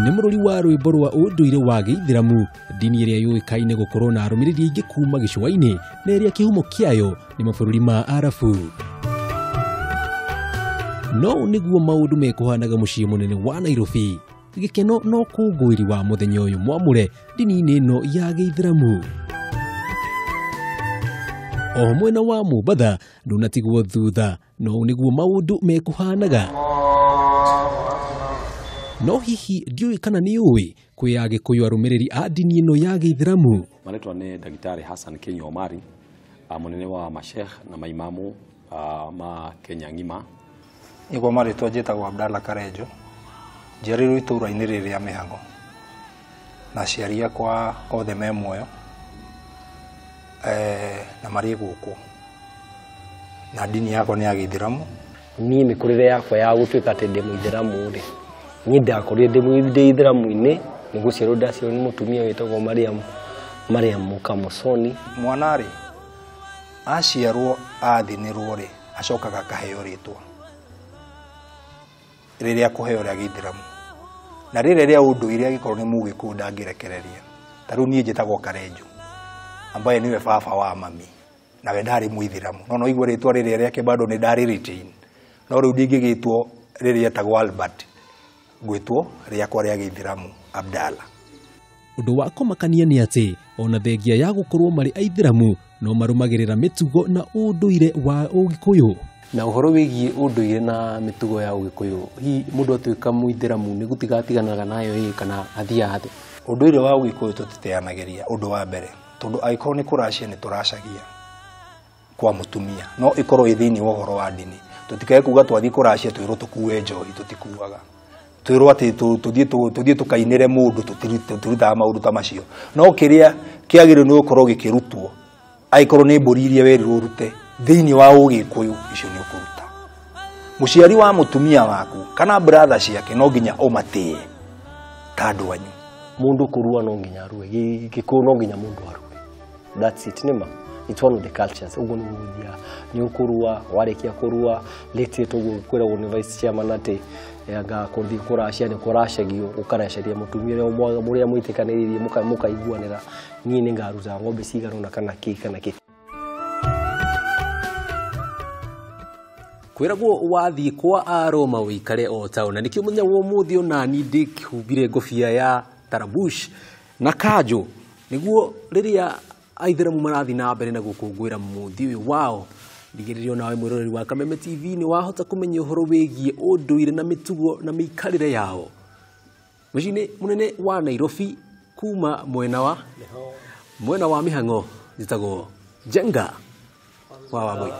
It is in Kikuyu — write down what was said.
Nĩ mũrũri wa rwĩmbo rwa ũndũire wa gĩithĩramu, ndini ĩrĩa yũĩkaine gũkorwo na arũmĩrĩri aingĩ kuma gĩcũa-inĩ na ĩrĩa kĩhumo kĩayo nĩ mabũrũri ma Arabu. No nĩguo maũndũ mekũhanaga mũciĩ mũnene wa Nairobi. Gĩkeno no kũngũĩri wa mũthenya ũyũ mwamũre ndini-inĩ ĩno ya gĩithĩramu. O mwena wa Mombatha ndũnatigwo thutha, no nĩguo maũndũ mekũhanaga. No hihi ndiũĩ kana nĩ ũĩ kwĩ Agĩkũyũ arũmĩrĩri a ndini ĩno ya gĩithĩramu? Marĩtwa nĩ Ndagĩtarĩ Hassan Kenya Omari, mũnene wa mashekh na maimamu ma Kenya ng'ima. Nĩguo marĩtwa njĩtagwo Abdalla Karenjo, njiarĩirwo itũũra-inĩ rĩrĩ rĩa Mĩhang'o, na aciari akwa othe me muoyo, na marĩ gũkũ, na ndini yakwa nĩ ya gĩithĩramu. Niĩ mĩkũrĩre yakwa ya gũtuĩka atĩ ndĩ mũithĩramu rĩ, niĩ ndakũrire ndĩ ithĩramu-inĩ, nĩ gũciarwo ndaciarwo nĩ mũtumia wĩtagwo Mariam, Mariam Mũkamusoni. Mwana rĩ, aciarwo athinĩrwo rĩ, acokaga akaheo rĩtwa rĩrĩa kũheo rĩa gĩithĩramu, na rĩrĩa rĩa ũndũire angĩkorwo nĩ mũgĩkũyũ ndangĩrekereria. Ta rĩu niĩ njĩtagwo Karenjo, ambaye nĩwe baba wa mami, nawe ndarĩ mũithĩramu, no no igue rĩtwa rĩrĩa rĩake bado nĩ ndarĩ retain, no rĩu ndingĩgĩtwo rĩrĩa etagwo Albert, ngwĩtwo rĩakwa rĩa gĩithĩramu Abdalla. Ũndũ wa kũmakania nĩ atĩ ona thengia ya gũkorwo marĩ aithĩramu no marũmagĩrĩra mĩtugo na ũndũire wa ũgĩkũyũ. Na ũhoro wĩgiĩ ũndũire na mĩtugo ya ũgĩkũyũ, hihi mũndũ atuĩka mũithĩramu nĩ gũtigatiganaga nayo ĩ kana athiaga atĩa? Ũndũire wa ũgĩkũyũ tũtiteanagĩria, ũndũ wa mbere, tondũ angĩkorwo nĩ kũracia nĩ tũracagia kwa mũtumia, no ĩkorwo ĩ thĩinĩ wa ũhoro wa ndini. Tũtikae kuga twathiĩ kũracia twĩrwo tũkue njohi, tũtikuaga. Twĩrwo atĩ tũthiĩ tũkainĩre mũndũ, tũtirutaga maũndũ ta macio. No kĩrĩa kĩagĩrĩirwo nĩ gũkorwo gĩkĩrutwo, angĩkorwo nĩ mbũri iria werirwo ũrute thĩinĩ wa ũgĩkũyũ, icio nĩ ũkũruta. Mũciari wa mũtumia waku kana brother ciake no nginya ũmatĩe ta andũ anyu. Mũndũ kũrua no nginya arue, gĩkũyũ no nginya mũndũ arue. That's it, nĩma. It's one of the cultures. Ũguo nĩguo gũthiaga. Nĩ ũkũrua, warĩkia kũrua, late ũguo kwĩragwo nĩ vice chairman atĩ anga kũthiĩ kũracia nĩ kũracagio, ũkaracaria mũtumia ũrĩa mũrĩa mwĩtĩkanĩirie mũkaiguanĩra, niĩ nĩ ngaruta ng'ombe cigana ũna kana kĩ kana kĩ. Kwĩragwo wathiĩ kwa Aroma ũikare o ta ũna. Nĩkĩo mũthenya wa ũmũthĩ ona niĩ ndĩhumbire ngobia ya tarabush na kanjũ, nĩguo rĩrĩa aithĩramu marathiĩ na mbere na gũkũngũĩra mũthĩ ũyũ wao, ndigĩrĩre onawe mwĩroreri wa Kameme TV nĩ wahota kũmenya ũhoro wĩgiĩ ũndũire na mĩtugo na mĩikarĩre yao. Mũciĩ-inĩ mũnene wa Nairobi kuma mwena wa Mĩhang'o, njĩtagwo Njenga wa Wambui.